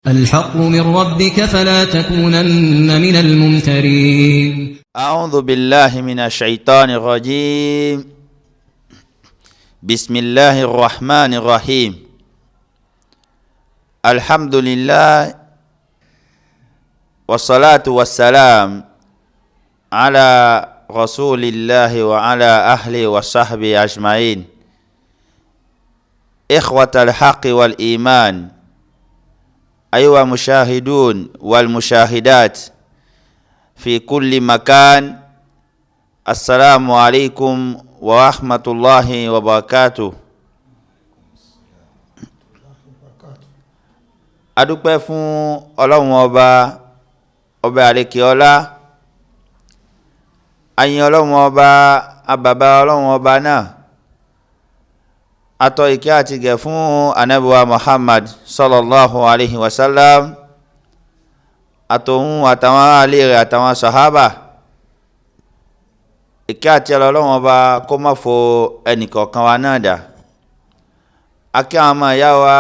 الحق من ربك فلا تكونن من الممترين. أعوذ بالله من الشيطان الرجيم. بسم الله الرحمن الرحيم. الحمد لله والصلاة والسلام على رسول الله وعلى أهله وصحبه أجمعين. إخوة الحق والإيمان، أيها المشاهدون والمشاهدات في كل مكان، السلام عليكم ورحمة الله وبركاته. Adúpẹ́ fún Ọlọ́run Ọba, Ọba àlekè ọlá. Ayin Ọlọ́run Ọba, abàbà Ọlọ́run Ọba náà. Atọ́ ìkẹ́ àti gẹ̀ fún anabiwa Muhammad sallallahu alayhi wa sallam, àtòun àtàwọn aráalé rẹ̀ àtàwọn sàhábà. Ìkẹ́ àti Ọlọ́run Ọba kó má fo ẹnìkọ̀ọ̀kan wa náà dà. A kí àwọn ọmọ ìyá wa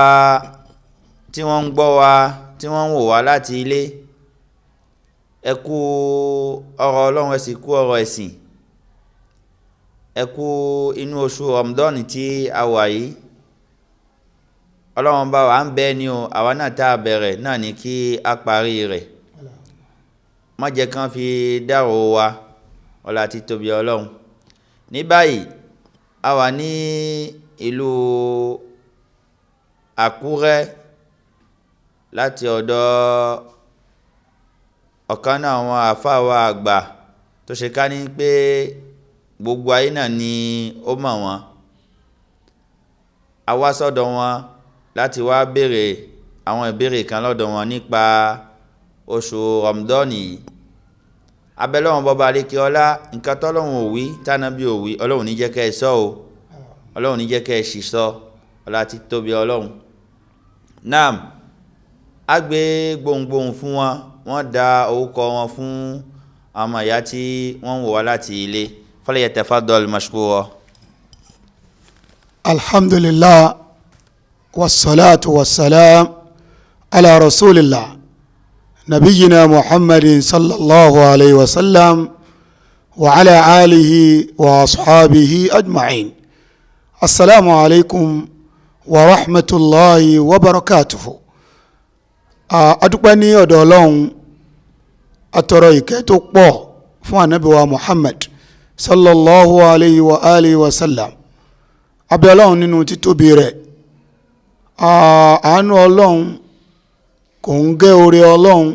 tí wọ́n ń gbọ́ wa, tí wọ́n ń wò wá láti ilé. Ẹ kú ọ̀rọ̀ Ọlọ́run, ẹ sì kú ọ̀rọ̀ ẹ̀sìn. Ẹ kú inú oṣù Ramadan tí a wà yìí. Ọlọ́run bá wa ń bẹ ni o, àwa náà tá a bẹ̀rẹ̀ náà ni kí a parí rẹ̀. Má jẹ́ kán fi dárò wa, ọlá tí tóbi Ọlọ́run. Ní báyìí, a wà ní ìlú Àkúrẹ́ láti ọ̀dọ̀ ọ̀kan náà àwọn àáfàá wa àgbà tó ṣe ká ní pé gbogbo ayé náà ni ó mọ̀ wọ́n. A wá sọ́dọ̀ wọn láti wá béèrè àwọn ìbéèrè kan lọ́dọ̀ wọn nípa oṣù Ramadan yìí. Abẹ́lọ́run bọ́ba alékè ọlá, nǹkan tọ́lọ́run ò wí, tánàbí ò wí, Ọlọ́run ní jẹ́ kẹ́ ẹ sọ o. Ọlọ́run ní jẹ́ kẹ́ ẹ sì sọ. Ọlá tí tóbi Ọlọ́run. Naam, a gbé gbohùngbohùn fún wọn, wọ́n da orúkọ wọn fún àwọn ìyá tí wọ́n ń wò wá láti ilé. Falyatafaddal mashkura. Alhamdulillah, wassalatu wassalam ala rasulillah nabiyina Muhammadin sallallahu alayhi wa sallam wa ala alihi wa ashabihi ajma'in. Assalamu alaikum wa rahmatullahi wa barakatuhu. Adúpẹ́ ní ọ̀dọ̀ Ọlọ́run, atọrọ ìkẹ́ tó pọ̀ fún Ànábì wa Muhammad sallallahu alayhi wa alihi wa sallam. Abẹ́ Ọlọ́run nínú títóbi rẹ̀, àánú Ọlọ́run kò ń gẹ́ oore Ọlọ́run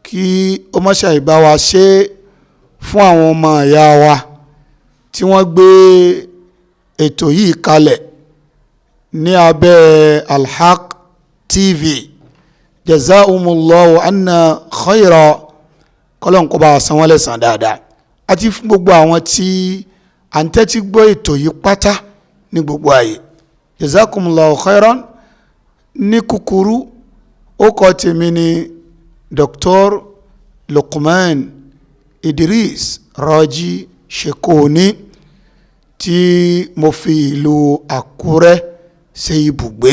kí ó má ṣàì bá wa ṣe fún àwọn ọmọ ìyá wa tí wọ́n gbé ètò yìí kalẹ̀ ní abẹ́ Alhaq TV. Jazakumullahu anna khayra, kọ́lọ́n kó bá san wọ́n lẹ́san dáadáa, àti fún gbogbo àwọn tí à ń tẹ́tí gbọ́ ètò yìí pátá ní gbogbo ààyè. Jazakumullahu khairan. Ní kúkúrú, ó kọ́ tèmi ní Dr. Luqman Idris Raji Shekoni, tí mo fi ìlú Àkúrẹ́ ṣe ibùgbé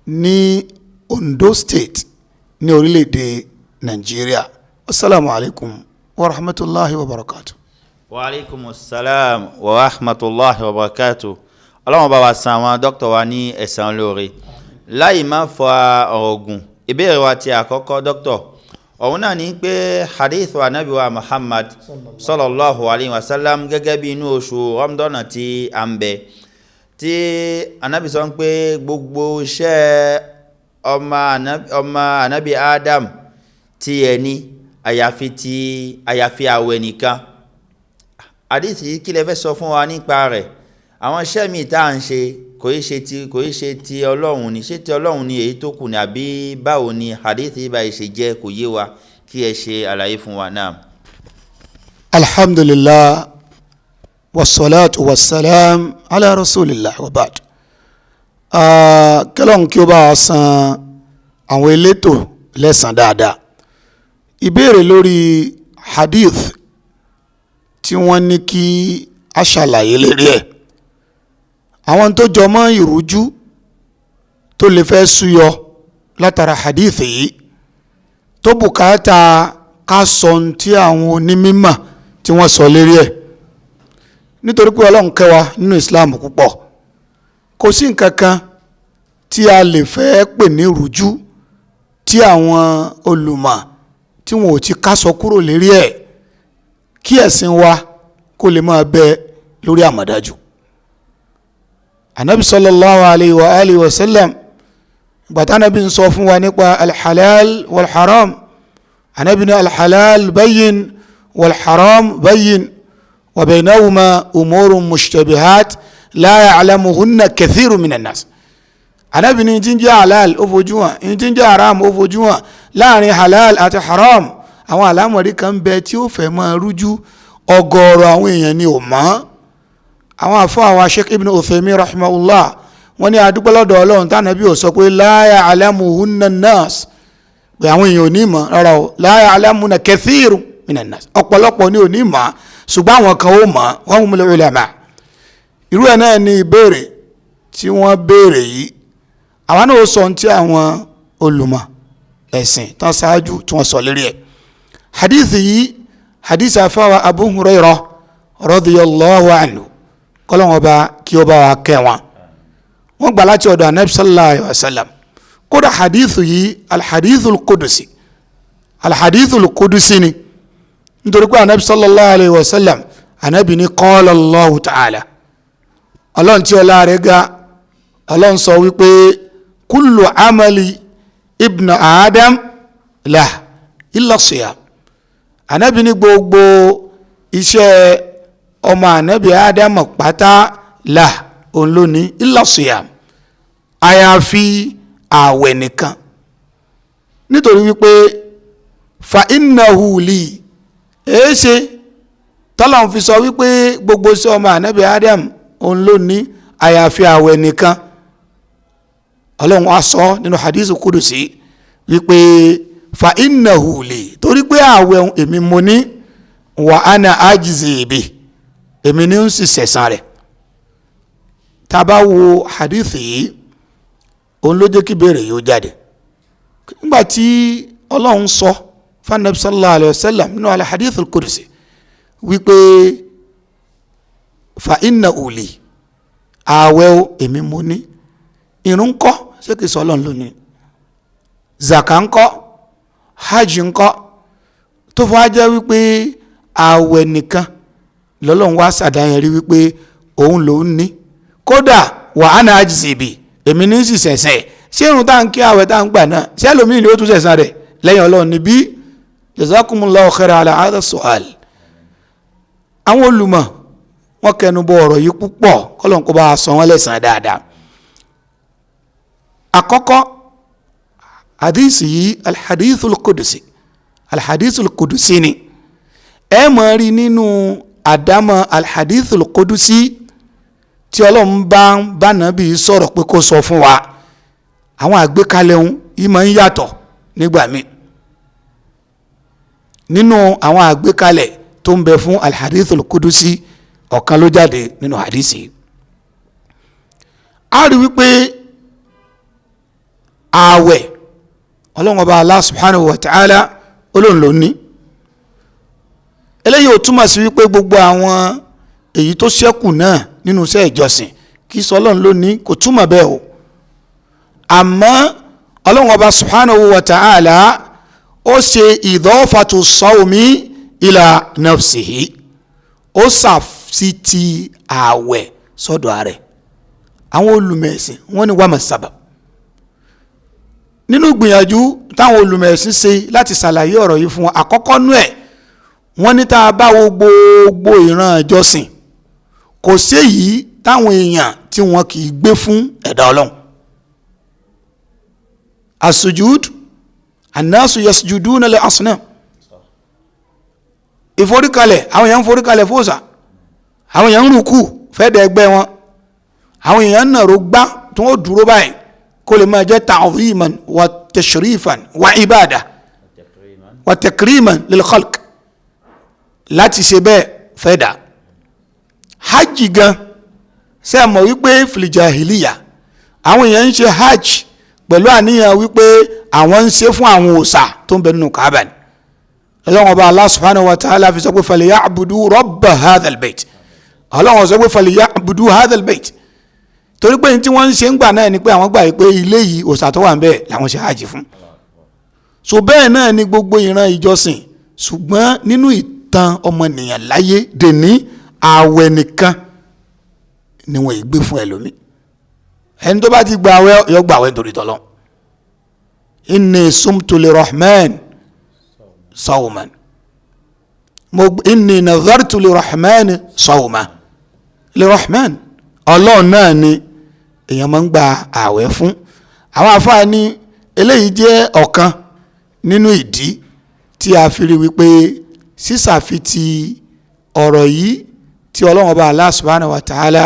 ní Ondo State ní orílẹ̀-èdè Nàìjíríà. Assalamu alaikum wa rahmatulahi wa barakatu. Wa alaikum salam wa rahmatulahi wa barakatu. Ọlọ́run bá wa san àwọn dókítà wa ní ẹ̀san lóore. Láì má fa ọ̀rọ̀ gùn, ìbéèrè wa ti àkọ́kọ́, dókítà, òun náà ní pé hadith wa nabi wa Muhammad sallallahu alayhi wa sallam, gẹ́gẹ́ bí inú oṣù Ramadan tí a ń bẹ, tí anabi sọ pé gbogbo iṣẹ́ ọmọ anabi Adam tí ẹni àyàfi àwẹ̀ nìkan. Hadith yìí, kí lẹ fẹ́ sọ fún wa nípa rẹ̀? Àwọn iṣẹ́ mi tá à ń ṣe kò í ṣe ti Ọlọ́run ni, ṣé ti Ọlọ́run ni èyí tó kù ni, àbí báwo ni hadith yìí báyìí ṣe jẹ́? Kò yé wa, kí ẹ ṣe àlàyé fún wa náà. Alhamdulillah, wasalaatu wasalaam ala rasulillah wa ba'd. Kẹlọ́n kí ó bá a san àwọn elétò lẹ́san dáadáa. Ìbéèrè lórí hadith tí wọ́n ní kí a ṣàlàyé lérí ẹ̀, àwọn tó jọ mọ́ ìrújú tó lè fẹ́ súyọ. látara hadith yìí tó bùkátà ká sọ ohun tí àwọn onímọ̀ tí wọ́n sọ lérí ẹ̀, nítorí pé Ọlọ́run kẹ́ wa nínú Islam púpọ̀. Kò sí nǹkan kan tí a lè fẹ́ pè ní rújú tí àwọn olùmọ̀ tí wọn ò ti ká sọ kúrò lérí ẹ̀, kí ẹ̀sìn wa kó lè máa bẹ lórí àmọ̀dájú. Anabi sallallahu alayhi wa alihi wa sallam, gbàtà anabi ń sọ fún wa nípa alhalal walharam, anabi ní alhalal bayyin walharam bayyin wa baynahuma umurun mushtabihat la ya'lamuhunna kathiru minan nas. Anabi ní tí ń jẹ́ halal ó fojú hàn, ní tí ń jẹ́ haram ó fojú hàn. Láàrin halal àti haram, àwọn àlámọ̀rí kan ń bẹ tí ó fẹ́ máa rújú, ọ̀gọ̀ọ̀rọ̀ àwọn èèyàn ni ò mọ̀. Àwọn àfọ àwọn Sheikh Ibn Uthaymin rahimahullah, wọ́n ní adúpẹ́ lọ́dọ̀ Ọlọ́run tánàbí ò sọ pé la ya'lamuhunna nas, pé àwọn èèyàn ò ní mọ̀ rárá o. La ya'lamuna kathiru minan nas, ọ̀pọ̀lọpọ̀ ni ò ní mọ̀, ṣùgbọ́n àwọn kan ó mọ̀, wa humul ulama. Irú ẹ̀ náà ni ìbéèrè tí wọ́n béèrè yìí. Àwọn náà sọ ohun tí àwọn olùmọ̀ ẹ̀sìn tán ṣáájú tí wọ́n sọ lérí ẹ̀. Hadith yìí, hadith afáwa Abu Hurairah radiyallahu anhu, kọ́lọ́wọ́n bá kí ó bá wa kẹ́ wọn. Wọ́n gbà láti ọ̀dọ̀ anabi sallallahu alayhi wa sallam. Kódà hadith yìí alhadithul kudusi, alhadithul kudusi ni, nítorí pé anabi sallallahu alayhi wa sallam, anabi ní qala Allahu ta'ala, ọlọ́run tí ọlá rẹ̀ ga, ọlọ́run sọ wípé kullu amali ibn adam lah illa siyam. Anabi ní gbogbo iṣẹ́ ọmọ anabi adam pátá lah, òun ló ní, illa siyam, àyàfi ààwẹ̀ nìkan, nítorí wípé fa innahu li. Èéṣe tọ́lọ́run fi sọ wípé gbogbo iṣẹ́ ọmọ anabi adam òun ló ní àyàfi ààwẹ̀ nìkan? Ọlọ́run á sọ nínú hadith kudusi wípé fa innahu li, torí pé ààwẹ̀ èmi mo ní, wa ana ajzi bi, èmi ní ń sì sẹ̀san rẹ̀. Tá a bá wo hadith yìí, òun ló jẹ́ kí béèrè yìí ó jáde. Nígbà tí Ọlọ́run sọ fanabi sallallahu alayhi wa sallam nínú al hadith kudusi wípé fa innahu li, ààwẹ̀ o èmi mo ní, irun ńkọ́ ṣé kìí sọ Ọlọ́run lónìí, zaka ńkọ́, hajj ńkọ́, tó fún wa jẹ́ wípé ààwẹ̀ nìkan lọ́lọ́run wá sàdáyẹn rí wípé òun lòún ní, kódà wa ana ajzi bi, èmi ní sì sẹ̀sẹ̀. Ṣé irun tá à ń kí, ààwẹ̀ tá à ń gbà náà, ṣé ẹlòmíì ni ó tún sẹ̀sán rẹ̀ lẹ́yìn Ọlọ́run níbí? Jazakumullahu khairan ala hadha su'al. Àwọn olùmọ̀ wọ́n kẹnu bọ ọ̀rọ̀ yìí púpọ̀, kọ́lọ́n kó bá a sọ wọ́n lẹ́sàn-án dáadáa. Àkọ́kọ́, hadisi yìí alhadithul kudusi, alhadithul kudusi ni ẹ mọ̀ rí nínú àdámọ̀ alhadithul kudusi tí Ọlọ́run bá ń bá nàbí sọ̀rọ̀ pé kó sọ fún wa. Àwọn àgbékalẹ̀ ohun yìí máa ń yàtọ̀ nígbà míì. Nínú àwọn àgbékalẹ̀ tó ń bẹ fún alhadithul kudusi, ọ̀kan ló jáde nínú hadisi. A rí wípé ààwẹ̀ Ọlọ́run ọba Allah subhanahu wa ta'ala olóhùn ló ní. Eléyìí ò túmọ̀ sí wípé gbogbo àwọn èyí tó ṣẹ́kù náà nínú iṣẹ́ ìjọsìn kì í sọ Ọlọ́run ló ní, kò túmọ̀ bẹ́ẹ̀ o. Àmọ́ Ọlọ́run ọba subhanahu wa ta'ala ó ṣe idafatu sawmi ila nafsihi, ó ṣàfitì ààwẹ̀ sọ́dọ̀ ààrẹ. Àwọn olùmẹ̀sìn wọ́n ní wàmọ̀ sábà nínú gbìyànjú táwọn olùmẹ̀sìn ṣe láti ṣàlàyé ọ̀rọ̀ yìí fún wọn. Àkọ́kọ́ nú ẹ̀, wọ́n ní tá a bá wo gbogbo ìran ìjọsìn, kò séyìí táwọn èèyàn tí wọn kì í gbé fún ẹ̀dá Ọlọ́run. Asujud, annasu yasjuduna li asnam, ìforíkalẹ̀, àwọn èèyàn ń foríkalẹ̀ fóòsà, àwọn èèyàn ń rúkú fẹ́ẹ̀dẹ̀ ẹgbẹ́ wọn, àwọn èèyàn ń nàró gbá tí wọ́n dúró báyìí kó lè máa jẹ́ ta'ziman wa tashrifan wa ibada wa takriman lil khalq, láti ṣe bẹ́ẹ̀ fẹ́ẹ̀dà. Hajj gan, ṣe mọ̀ wípé fil jahiliya àwọn èèyàn ń ṣe hajj Pẹ̀lú àníyàn wípé àwọn ń ṣe fún àwọn òòṣà tó ń bẹ nínú Kaaba ni. Ọlọ́run ọba Allah subhanahu wa ta'ala fi sọ pé falyabudu rabba hadhal bayt. Ọlọ́run sọ pé falyabudu hadhal bayt, torí pé tí wọ́n ń ṣe ń gbà náà ni pé àwọn gbà yìí pé ilé yìí òòṣà tó wà ń bẹ làwọn ṣe hajj fún. So bẹ́ẹ̀ náà ni gbogbo ìran ìjọsìn. Ṣùgbọ́n nínú ìtàn ọmọnìyàn láyé dèní, ààwẹ̀ nìkan ni wọ́n gbé fún ẹlòmíì. Ẹni tó bá ti gba àwẹ̀ yọ gba àwẹ̀ nítorí tọ́lọ́. Inni sumtu lirrahman sawman, inni nadhartu lirrahman sawman. Lirrahman, ọlọ́run náà ni èèyàn máa ń gba àwẹ̀ fún. Àwọn àfáà ní eléyìí jẹ́ ọ̀kan nínú ìdí tí a fi rí wípé sísàfitì ọ̀rọ̀ yìí tí ọlọ́run ọba Allah subhanahu wa ta'ala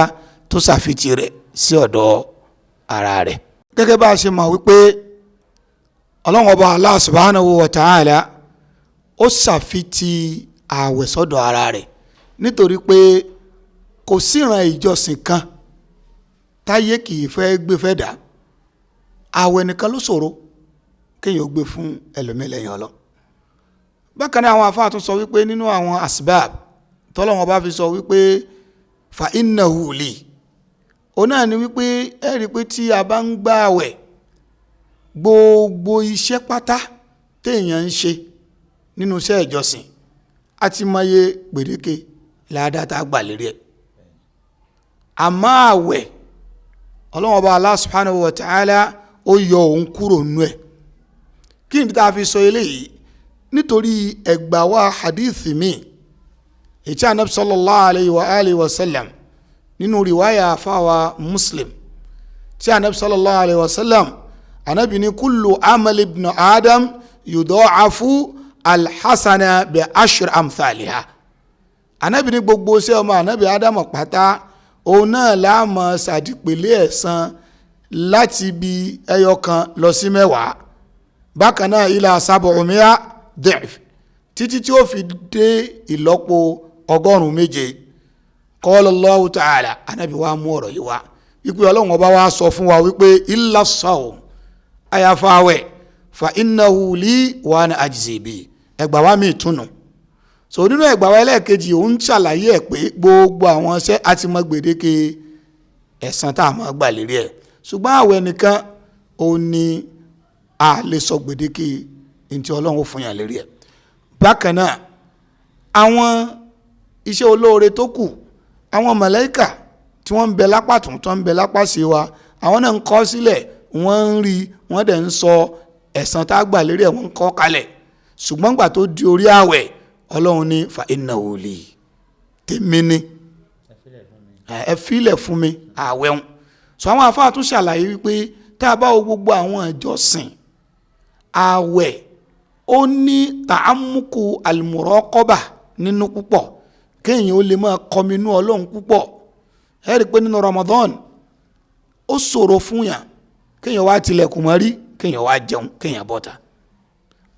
tó sàfitì rẹ̀ sí ọ̀dọ̀ ara rẹ̀. Gẹ́gẹ́ bá a ṣe mọ̀ wípé ọlọ́run ọba Allah subhanahu wa ta'ala ó ṣàfitì ààwẹ̀ sọ́dọ̀ ara rẹ̀, nítorí pé kò síran ìjọsìn kan táyé kì í fẹ́ gbé fẹ́ dà. Ààwẹ̀ nìkan ló ṣòro kéèyàn ó gbé fún ẹlòmíì lẹ́yìn Ọlọ́run. Bákan náà àwọn afáà tún sọ wípé nínú àwọn asbab tọ́lọ́run ọba fi sọ wípé fa innahu li, òun náà ni wípé ẹ rí i pé tí a bá ń gbà àwẹ̀, gbogbo iṣẹ́ pátá téèyàn ń ṣe nínú iṣẹ́ ìjọsìn a ti mọye gbèdéke ládàá tá a gbà lérí ẹ̀. Àmọ́ àwẹ̀, Ọlọ́run ọba Allah subhanahu wa ta'ala ó yọ òun kúrò nínú ẹ̀. Kí ni tá a fi sọ eléyìí? Nítorí ẹgbàá wa hadithi mi ètí anabi sallallahu alayhi wa alihi wa sallam nínú riwaya àfàwà Muslim tí anabi sallallahu alayhi wa sallam anabi ní kullu amali ibn adam yudọ́afu alhassana bi ashri amthaliha. Anabi ní gbogbo ṣé ọmọ anabi adam pátá òun náà láàmú sàdìpẹ̀lẹ̀ ẹ̀san láti bí ẹyọ kan lọ sí 10, bákan náà ilà sab'umiya da'if, títí tí ó fi dé ìlọ́po 107. Qala Allahu ta'ala, anabi wa mú ọ̀rọ̀ yìí wá wípé ọlọ́run ọba wa sọ fún wa wípé illa sawm, àyàfà àwẹ̀, fa innahu li wa ana ajzi bi. Ẹgbà wa mi túnú. So nínú ẹgbà wa ẹlẹ́ẹ̀kejì òun ṣàlàyé ẹ̀ pé gbogbo àwọn iṣẹ́ àti mọ gbèdéke ẹ̀san tá a máa gbà lérí ẹ̀, ṣùgbọ́n àwẹ̀ nìkan òun ni a lè sọ gbèdéke ntí ọlọ́run ó fún yàn lérí ẹ̀. Bákan náà àwọn iṣẹ́ olóore tó kù, àwọn màláíkà tí wọ́n ń bẹ lápá tún tó ń bẹ lápá sí wa, àwọn náà ń kọ sílẹ̀, wọ́n ń rí, wọ́n dẹ̀ ń sọ ẹ̀san tá a gbà lérí ẹ̀, wọ́n ń kọ kalẹ̀. Ṣùgbọ́n gbà tó di orí àwẹ̀, ọlọ́run ní fa innahu li, tèmi ni, ẹ filẹ̀ fún mi àwẹ̀ ń. Sọ àwọn afáà tún ṣàlàyé wípé tá a bá wo gbogbo àwọn ìjọsìn, àwẹ̀ ó ní tààmùkù al-muraqaba nínú púpọ̀, kéèyàn ó lè máa kọminú ọlọ́run púpọ̀. Ẹ rí i pé nínú Ramadan ó ṣòro fún yàn kéèyàn wá tilẹ̀kùn mọ́rí, kéèyàn wá jẹun, kéèyàn bọ́ta.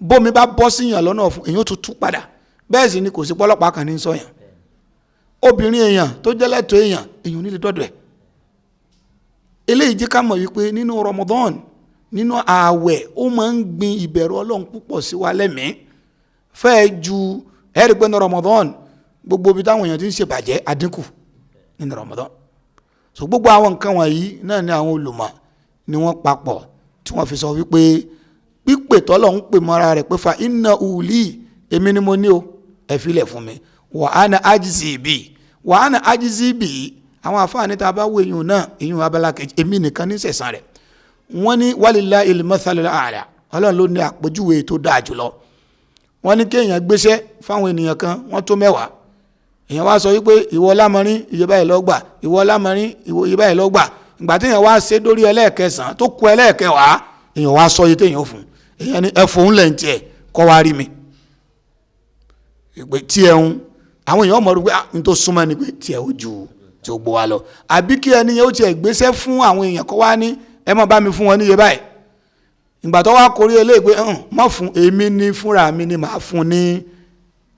Bómi bá bọ́ sí yàn lọ́nà fún èyàn ó tún tú padà. Bẹ́ẹ̀ sì ni kò sí pọ́lọ́pàá kan ní sọ yàn. Obìnrin èèyàn tó jẹ́ lẹ́tọ̀ọ́ èèyàn, èèyàn ò ní lè dọ́dọ̀ ẹ̀. Eléyìí jẹ́ ká mọ̀ wípé nínú Ramadan, nínú ààwẹ̀, ó máa ń gbin ìbẹ̀rù ọlọ́run púpọ̀ sí wa lẹ́mìí. Fẹ́ẹ́ ju ẹ rí i pé nínú Ramadan gbogbo ibi táwọn èèyàn ti ń ṣèbàjẹ́ àdínkù nínú Ramadan. So gbogbo àwọn nǹkan wọ̀nyí náà ni àwọn olùmọ̀ ni wọ́n papọ̀ tí wọ́n fi sọ wípé pípè tọ́lọ̀ ń pè mọ́ra rẹ̀ pé fa innahu li, èmi ni mo ní o, ẹ filẹ̀ fún mi, wa ana ajzi bi, wa ana ajzi bi. Àwọn àfáàní tá a bá wo èyàn náà, èyàn abala kejì, èmi nìkan ní sẹ̀sán rẹ̀. Wọ́n ní walillahil mathalul a'la, ọlọ́run ló ní àpèjúwe tó dáa jùlọ. Wọ́n ní kéèyàn gbéṣẹ́ fáwọn ènìyàn kan, wọ́n tó 10. Èèyàn wá sọ wípé ìwọ lámọrin iye báyìí ló gbà, ìwọ lámọrin iye báyìí ló gbà. Ìgbà téèyàn wá ṣe dórí ẹlẹ́ẹ̀kẹsàn tó kù ẹlẹ́ẹ̀kẹwàá, èèyàn wá sọ iye téèyàn fún. Èèyàn ní ẹ fòun lẹ̀ ń tiẹ̀ kọ́ wá rí mi. Ìpè tí ẹ ń àwọn èèyàn mọ̀ wípé n tó súnmọ́ ni pé tiẹ̀ ó ju tí ó gbó wa lọ. Àbí kí ẹni yẹn ó tiẹ̀ gbéṣẹ́ fún àwọn èèyàn kọ́ wá ní ẹ má bá mi fún wọn níye báyìí. Ìgbà tó wá korí eléyìí pé má fún èmi ní fúnra mi ni màá fún ní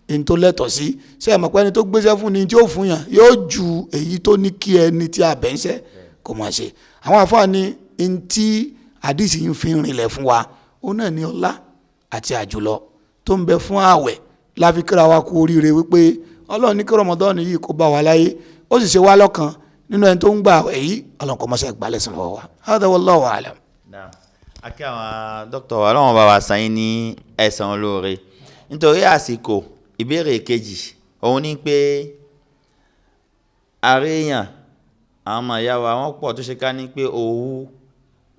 n tó lẹ́tọ̀ sí. Ṣé ẹ mọ̀ pé ẹni tó gbéṣẹ́ fún ni tí ó fún yàn yóò ju èyí tó ní kí ẹni tí a bẹ̀ ń ṣẹ́ kò mọ̀ ṣe. Àwọn àfáà ní n tí Àdìsí yìí fi ń rinlẹ̀ fún wa, ó náà ní ọlá àti àjùlọ tó ń bẹ fún ààwẹ̀. Láfi kíra wa kú oríire wípé Ọlọ́run ní kí Ramadan yìí kó bá wa láyé, ó sì ṣe wá lọ́kan nínú ẹni tó ń gbà ààwẹ̀ yìí. Ọlọ́run kó mọ́ṣẹ́ ìgbàlẹ̀ sùn lọ́wọ́ wa. Hādhā wallāhu a'lam. Akí àwọn dókítà wa, Ọlọ́run bá wa san yín ní ẹ̀san olóore. Nítorí àsìkò, ìbéèrè kejì òun ni pé àríyàn àwọn ọmọ ìyá wa wọ́n pọ̀ tó ṣe ká ní pé òwú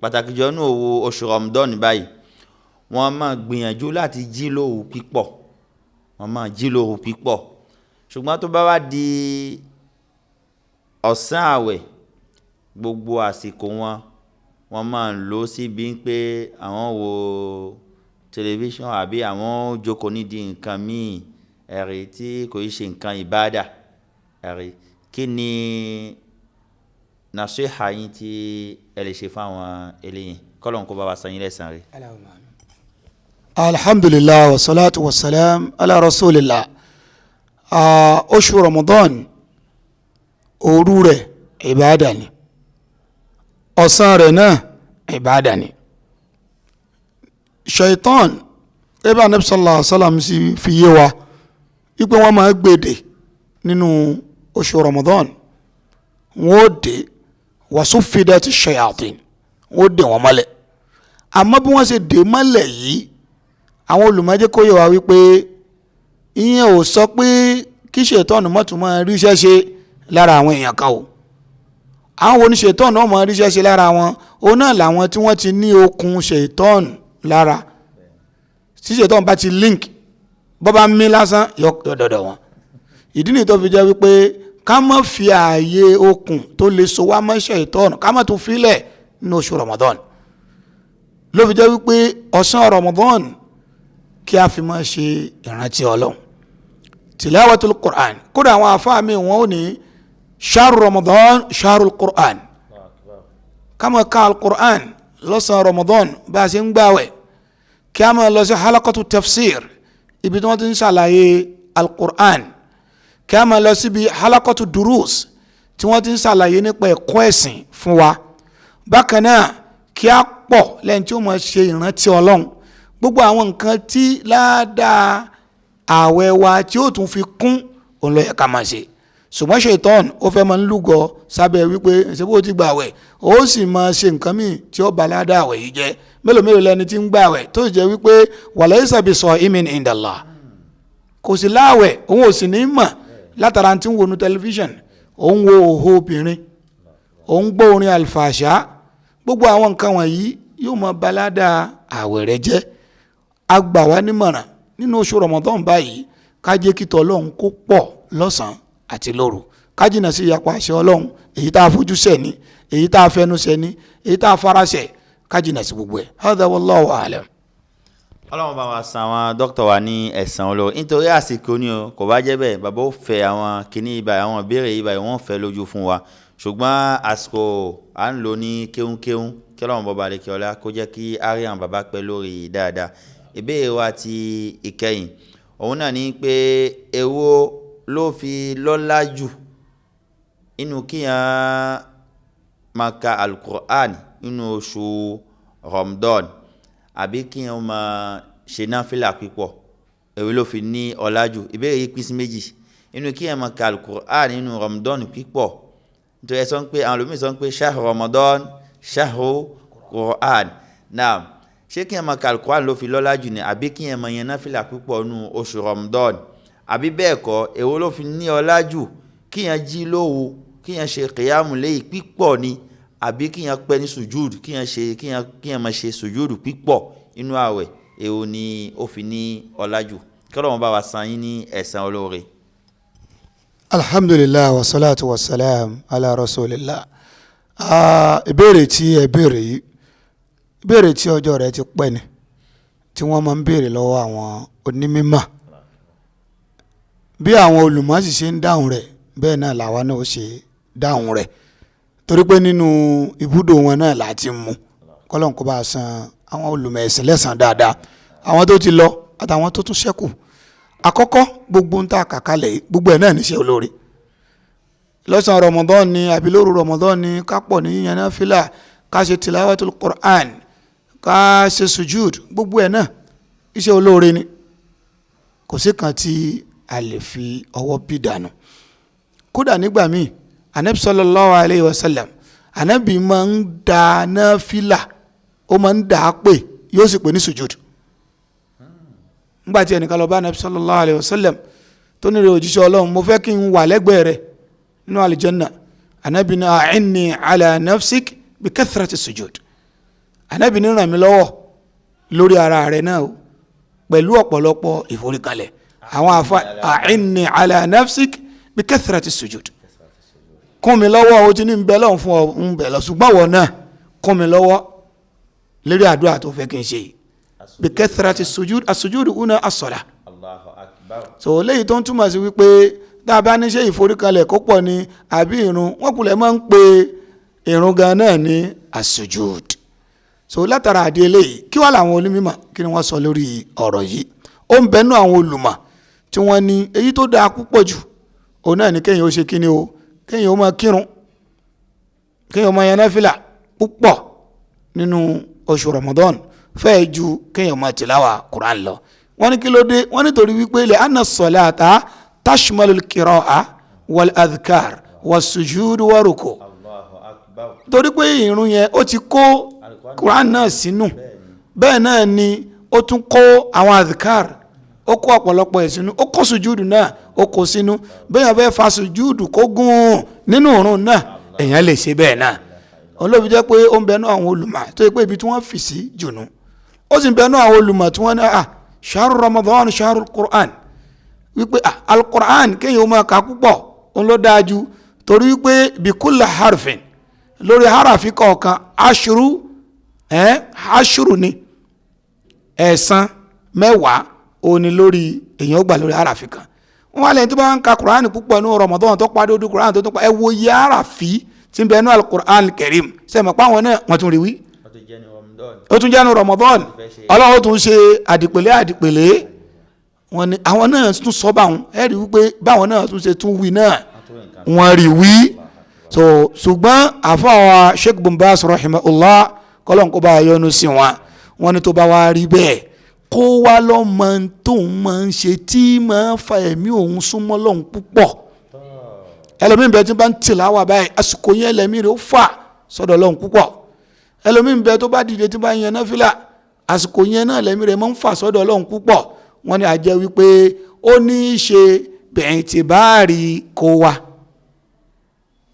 pàtàkì jọ ní òwú oṣù Ramadan báyìí, wọ́n máa gbìyànjú láti jí lóru pípọ̀, wọ́n máa jí lóru pípọ̀. Ṣùgbọ́n tó bá wá di ọ̀sán àwẹ̀, gbogbo àsìkò wọn wọ́n máa ń lò síbi pé àwọn wo tẹlifíṣàn àbí àwọn jókòó nídìí nǹkan míì, ẹ̀rí tí kò í ṣe nǹkan ìbádà. Ẹ̀rí kí ni nàṣíhà yín tí ẹ lè ṣe fún àwọn eléyìí? Kọ́lọ́n kó bá wa san yín lẹ́san rẹ̀. Alhamdulillah wa salatu wa salam ala rasulillah. Oṣù Ramadan, òru rẹ̀ ìbádà ni, ọ̀sán rẹ̀ náà ìbádà ni. Shaitan ebe anabi sallallahu alaihi wa sallam sì fi yé wa wípé wọ́n máa gbèdè nínú oṣù Ramadan, wọ́n ó dé wàsúfìdá ti shayatin, wọ́n ó dé wọ́n mọ́lẹ̀. Àmọ́ bí wọ́n ṣe dé mọ́lẹ̀ yìí, àwọn olùmọ̀jẹ́ kó yé wa wípé ìyẹn ò sọ pé kí ṣètọ́nù mọ́tò máa ríṣẹ́ ṣe lára àwọn èèyàn kan o. Àwọn oníṣètọ́nù náà máa ríṣẹ́ ṣe lára wọn, òun náà làwọn tí wọ́n ti ní okun ṣètọ́nù lára. Tí ṣètọ́nù bá ti link, bọ́ bá mí lásán yọ dọ̀dọ̀ wọn. Ìdí nìyí tó fi jẹ́ wípé ká má fi ààyè okùn tó lè so wá mọ́ ṣètọ́nù, ká má tún filẹ̀ nínú oṣù Ramadan. Ló fi jẹ́ wípé ọ̀sán Ramadan kí a fi máa ṣe ìrántí Ọlọ́run, tilawatul Qur'an. Kódà àwọn àfáà mi wọn ò ní ṣáàrù Ramadan ṣáàrù Qur'an, ká máa ka al-Qur'an lọ́sàn-án Ramadan bá a ṣe ń gbàwẹ̀, kí a máa lọ sí halakatu tafsir, ibi tí wọ́n ti ń ṣàlàyé al-Qur'an, kí a máa lọ síbi halakatu durus tí wọ́n ti ń ṣàlàyé nípa ẹ̀kọ́ ẹ̀sìn fún wa. Bákan náà kí a pọ̀ lẹ́yìn tí ó máa ṣe ìrántí Ọlọ́run, gbogbo àwọn nǹkan tí ládàá ààwẹ̀ wa tí ó tún fi kún òun ló yẹ ká máa ṣe. Ṣùgbọ́n ṣètọ́n ó fẹ́ máa ń lúgọ sábẹ́ wípé ṣé bó ti gbà àwẹ̀, ó sì máa ṣe nǹkan míì tí ó bá ládàá àwẹ̀ yìí jẹ́. Mélòó mélòó lẹni tí ń gbà àwẹ̀ tó sì jẹ́ wípé walaysa bisa'imin indallah, kò sí láàwẹ̀, òun ò sì ní mọ̀ látara tí ń wọnú tẹlifíṣàn, òun wo òhò obìnrin, òun gbọ́ orin àlùfàṣà. Gbogbo àwọn nǹkan wọ̀nyí yóò máa bá ládàá àwẹ̀ rẹ̀ jẹ́. A gbà wá nímọ̀ràn nínú oṣù Ramadan báyìí ká jẹ́ kí t'Ọlọ́run kó pọ̀ lọ́sàn-án àti lóru, ká jìnnà sí ìyapa àṣẹ Ọlọ́run, èyí tá a fojú ṣẹ̀ ni, èyí tá a fẹnu ṣẹ̀ ni, èyí tá a fara ṣẹ̀, ká jìnnà sí gbogbo ẹ̀. Hadha wallahu a'lam. Ọlọ́run bá wa san àwọn dókítà wa ní ẹ̀san olóore. Nítorí àsìkò ni o, kò bá jẹ́ bẹ́ẹ̀ bàbá ó fẹ́ àwọn kinní ibà, àwọn ìbéèrè ibà wọ́n fẹ́ lójú fún wa. Ṣùgbọ́n àsìkò à ń lò ní kéhùnkéhùn, kí Ọlọ́run bọ́ba lè kí ọlá kó jẹ́ kí á rí àwọn bàbá pẹ́ lórí dáadáa. Ìbéèrè wa ti ìkẹyìn òun náà ni pé èwo ló fi lọ́lá jù inú kíyàn máa ka Al-Qur'an nínú oṣù Ramadan àbí kíyàn máa ṣe náfìlà pípọ̀, èwo ló fi ní ọlá jù? Ìbéèrè yìí pín sí méjì. Inú kíyàn máa ka Al-Qur'an nínú Ramadan pípọ̀, nítorí ẹ sọ pé àwọn olómi sọ pé ṣáhù Ramadan ṣáhù Qur'an. Naam, ṣé kíyàn máa ka Al-Qur'an ló fi lọ́lá jù ni àbí kíyàn máa yan náfìlà pípọ̀ nínú oṣù Ramadan? Àbí bẹ́ẹ̀ kọ́, èwo ló fi ní ọlá jù, kíyàn jí lóru, kíyàn ṣe kìyàmù léyìí pípọ̀ ni, àbí kíyàn pẹ́ ní sùjúdù, kíyàn máa ṣe sùjúdù pípọ̀ inú àwẹ̀, èwo ni ó fi ní ọlá jù? Kí Ọlọ́run bá wa san yín ní ẹ̀san olóore. Alhamdulillah wa salatu wa salam ala rasulillah. Ìbéèrè tí ẹ béèrè yìí, ìbéèrè tí ọjọ́ rẹ̀ ti pẹ́ ni, tí wọ́n máa ń béèrè lọ́wọ́ àwọn onímímọ̀. Bí àwọn olùmọ̀ sì ṣe ń dáhùn rẹ̀, bẹ́ẹ̀ náà làwa náà ó ṣe dáhùn rẹ̀, torí pé nínú ibùdó wọn náà là ti mú. Kọ́lọ́n kó bá san àwọn olùmọ̀ ẹ̀sìn lẹ́san dáadáa, àwọn tó ti lọ àtàwọn tó tún ṣẹ́kù. Àkọ́kọ́, gbogbo ń ta kàkálẹ̀ gbogbo ẹ̀ náà níṣẹ́ olóore. Lọ́sàn-án Ramadan ni àbí lóru Ramadan ni, ká pọ̀ ní yíyan náfìlà, ká ṣe tilawatul Qur'an, Ká ṣe sujud, gbogbo ẹ̀ náà iṣẹ́ olóore ni. Kò sí kan tí a lè fi ọwọ́ bí dànù. Kódà nígbà míì, Anabi sallallahu alayhi wa sallam, Anabi máa ń da náfìlà, ó máa ń dà á pè, yóò sì pè ní sujud. Nígbà tí ẹnìkan lọ bá Anabi sallallahu alayhi wa sallam tó ní rẹ̀, òjíṣẹ́ Ọlọ́run, mo fẹ́ kí n wà lẹ́gbẹ̀ẹ́ rẹ̀ nínú àlìjẹ́nà. Anabi ní, a'inni ala nafsik bi kathrati sujud. Anabi ní, ràn mí lọ́wọ́ lórí ara rẹ̀ náà o pẹ̀lú ọ̀pọ̀lọpọ̀ ìforíkalẹ̀. Àwọn afa, a'inni ala nafsik bi kathrati sujud, kún mi lọ́wọ́. O ti ní bẹ lọ́hùn fún ọ ń bẹ lọ, ṣùgbọ́n wọ̀ náà kún mi lọ́wọ́ lérí àdúrà tó fẹ́ kí n ṣe yìí, bi kathrati sujud. As-sujud una as-salah. Allahu akbar. So léyìí tó ń túmọ̀ sí wípé tá a bá ní ṣe ìforíkalẹ̀ kó pọ̀ ni àbí irun, wọ́n kulẹ̀ máa ń pe irun gan náà ní as-sujud. So látara àdé eléyìí, kí wàá làwọn onímọ̀, kí ni wọ́n sọ lórí ọ̀rọ̀ yìí? Ó ń bẹnu àwọn olùmọ̀ tí wọ́n ní èyí tó dáa púpọ̀ jù, òun náà ní kéèyàn ó ṣe kíni o, kéèyàn ó máa kírun, kéèyàn ó máa yan náfìlà púpọ̀ nínú oṣù Ramadan fẹ́ẹ̀ ju kéèyàn máa tìláwà Quran lọ. Wọ́n ní kí ló dé? Wọ́n nítorí wípé lè anna salata tashmalul qira'a wal adhkar was sujud wa ruku. Allahu akbar. Torí pé ìrun yẹn, ó ti kó Quran náà sínú, bẹ́ẹ̀ náà ni ó tún kó àwọn adhkar, ó kó ọ̀pọ̀lọpọ̀ ẹ̀ sínú, ó kó sùjúdù náà, ó kó sínú. Bẹ́ẹ̀ yẹn fẹ́ fa sùjúdù kó gùn nínú ìrun náà, èèyàn lè ṣe bẹ́ẹ̀ náà. Olóbi jẹ́ pé ó ń bẹnu àwọn olùmọ̀ tó yẹ pé ibi tí wọ́n fì sí jùnú. Ó sì ń bẹnu àwọn olùmọ̀ tí wọ́n ní shahru Ramadan shahru Qur'an, wípé al-Qur'an kéèyàn ó máa kà púpọ̀, òun ló dáa jù, torí wípé bikulli harfin, lórí harafi kọ̀ọ̀kan, ashru ashru ni ẹ̀san 10 òun ni lórí èèyàn ó gbà lórí harafi kan. Wọ́n wá lẹ́yìn tó bá ń ka Qur'an púpọ̀ ní Ramadan, tó parí odò Qur'an tó tún pa, ẹ wo iye harafi tí ń bẹ ní al-Qur'an Karim. Sẹ́mi pa àwọn náà, wọ́n tún rí wí. Wọ́n tún jẹ́ ní Ramadan. Ó tún jẹ́ ní Ramadan, Ọlọ́run ó tún ṣe àdìpèlé àdìpèlé. Wọ́n ní àwọn náà tún sọ báwọn, ẹ rí wípé báwọn náà tún ṣe tún wí náà, wọ́n rí wí. So ṣùgbọ́n àfọwọ́ Sheikh Bin Baz rahimahullah, kọ́lọ́n kó bá a yọ́nú sí wọn, wọ́n ní tó bá wá rí bẹ́ẹ̀, kó wá lọ́ mọ tóun máa ń ṣe tí máa ń fa ẹ̀mí òun súnmọ́ lọ́hùn púpọ̀. Ẹlòmíín bẹ́ẹ̀ tí bá ń tìláwà báyìí, àsìkò yẹn lẹ́mí rẹ̀ ó fà sọ́dọ̀ lọ́hùn púpọ̀. Ẹlòmíín bẹ́ẹ̀ tó bá dìde tí bá ń yan náfìlà, àsìkò yẹn náà lẹ́mí rẹ̀ máa ń fà sọ́dọ̀ lọ́hùn púpọ̀. Wọ́n ní àjẹ́ wípé ó ní í ṣe bẹ̀yìn tí bá rí kó wa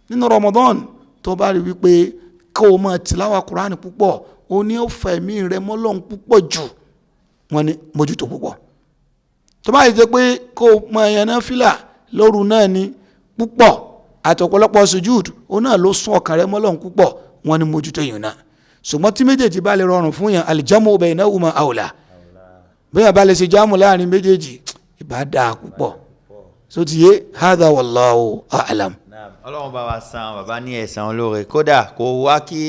nínú Ramadan, tó bá rí wípé kó o máa tìláwà Kùránì púpọ̀, ó ní ó fa ẹ̀mí rẹ̀ mọ́ lọ́hùn púpọ̀ jù, wọ́n ní mójútó púpọ̀. Tó bá yìí jẹ́ pé kó o máa yan náfìlà lóru náà ni púpọ̀ àti ọ̀pọ̀lọpọ̀ sujud, ó náà ló sún ọkàn rẹ̀ mọ́ lọ́hùn púpọ̀, wọ́n ní mójútó yìí náà. Ṣùgbọ́n tí méjèèjì bá lè rọrùn fún yàn, alìjámù baynahuma awla, bẹ́ẹ̀ bá lè ṣe jámù láàrin méjèèjì, ìbá dáa púpọ̀. So ti yé, hadha wallahu a'lam. Ọlọ́run bá wa san bàbá ní ẹ̀san olóore. Kódà kò wá kí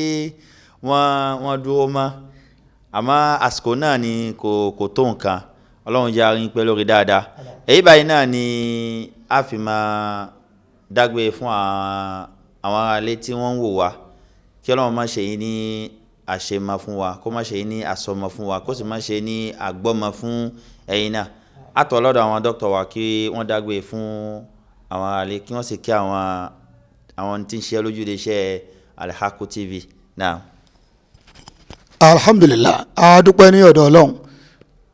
wọ́n dúró mọ́, àmọ́ àsìkò náà ni kò tó nǹkan. Ọlọ́run jẹ́ arin pẹ́ lórí dáadáa. Èyí báyìí náà ni a fi máa dágbére fún àwọn aráalé tí wọ́n ń wò wá. Kí Ọlọ́run má ṣe yín ní àṣemọ fún wa, kó má ṣe yín ní àsọmọ fún wa, kó sì má ṣe ní àgbọ́mọ fún ẹ̀yin náà. Àtọ̀ lọ́dọ̀ àwọn dókítà wa kí wọ́n dágbére fún àwọn aráalé, kí wọ́n sì kí àwọn tí ń ṣe lójúde iṣẹ́ Alhaqqu TV náà. Alhamdulillah, a dúpẹ́ ní ọ̀dọ̀ Ọlọ́run.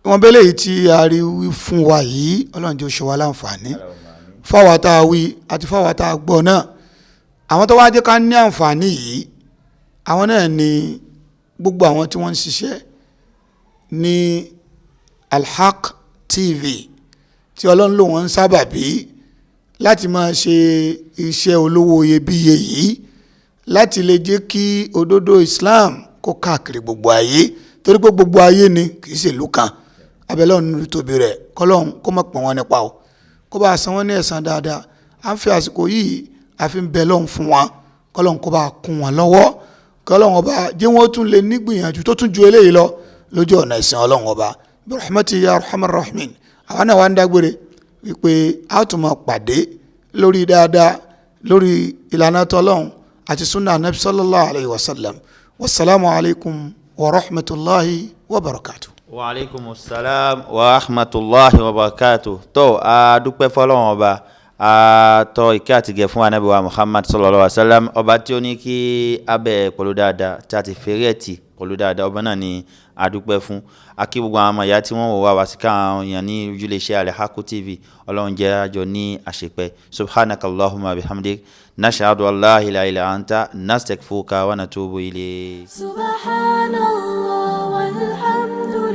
Wọn bẹ́lẹ̀ yìí tí a rí wí fún wa yìí, Ọlọ́run jẹ́ ó ṣe wá láǹfààní fáwa tá a wí àti fáwa tá a gbọ́ náà. Àwọn tó wá jẹ́ ká ní àǹfààní yìí, àwọn náà ni gbogbo àwọn tí wọ́n ń ṣiṣẹ́ ní Alhaq TV, tí Ọlọ́run lò wọ́n ń sábàbí láti máa ṣe iṣẹ́ olówó iyebíye yìí, láti lè jẹ́ kí òdodo Islam kó káàkiri gbogbo ayé, torí pé gbogbo ayé ni, kì í ṣe ìlú kan. Abẹ́lẹ́ ọ̀nà tóbi rẹ̀, kọ́lọ́hún kó má pọ̀ wọ́n nípa o, kó bá san wọ́n ní ẹ̀san dáadáa. À ń fi àsìkò yìí, a fi ń bẹ lọ́hún fún wọn, kọ́lọ́hún kó bá kún wọn lọ́wọ́, kọ́lọ́hún ọba jẹ́ wọ́n tún lè nígbìyànjú tó tún ju eléyìí lọ lójú ọ̀nà ìsìn Ọlọ́hun ọba, birahmati ya arhamar rahimin. Àwa náà wà ń dágbére wípé a tún máa pàdé lórí dáadáa, lórí ìlànà tọ́lọ́hún àti sunna anabi sallallahu alayhi wa sallam. Wasalaamu alaykum wa rahmatulahi wa barakatu. Wa aleykum salaam wa rahmatulahi wa barakatu. Tó a dúpẹ́ fọlọ́wọ́n ọba, a tọ ìkẹ́ àtìgẹ̀ fún anabi wa Muhammad sallallahu alaihi wa sallam, ọba tí ó ní kí abẹ́ pẹ̀lú dáadáa tí a ti fèrè ẹ̀ tì pẹ̀lú dáadáa, ọba náà ni a dúpẹ́ fún. A kí gbogbo àwọn ọmọ ìyá tí wọ́n wò wá wá sí káwọn èèyàn ní ojúlé-iṣẹ́ Alhaqqu TV. Ọlọ́run jẹ́ àjọ ní àṣepẹ́. Subhanakallahumma bihamdik, nashhadu an la ilaha illa anta, nastaghfiruka wa natubu ilayk. سبحان الله والحمد.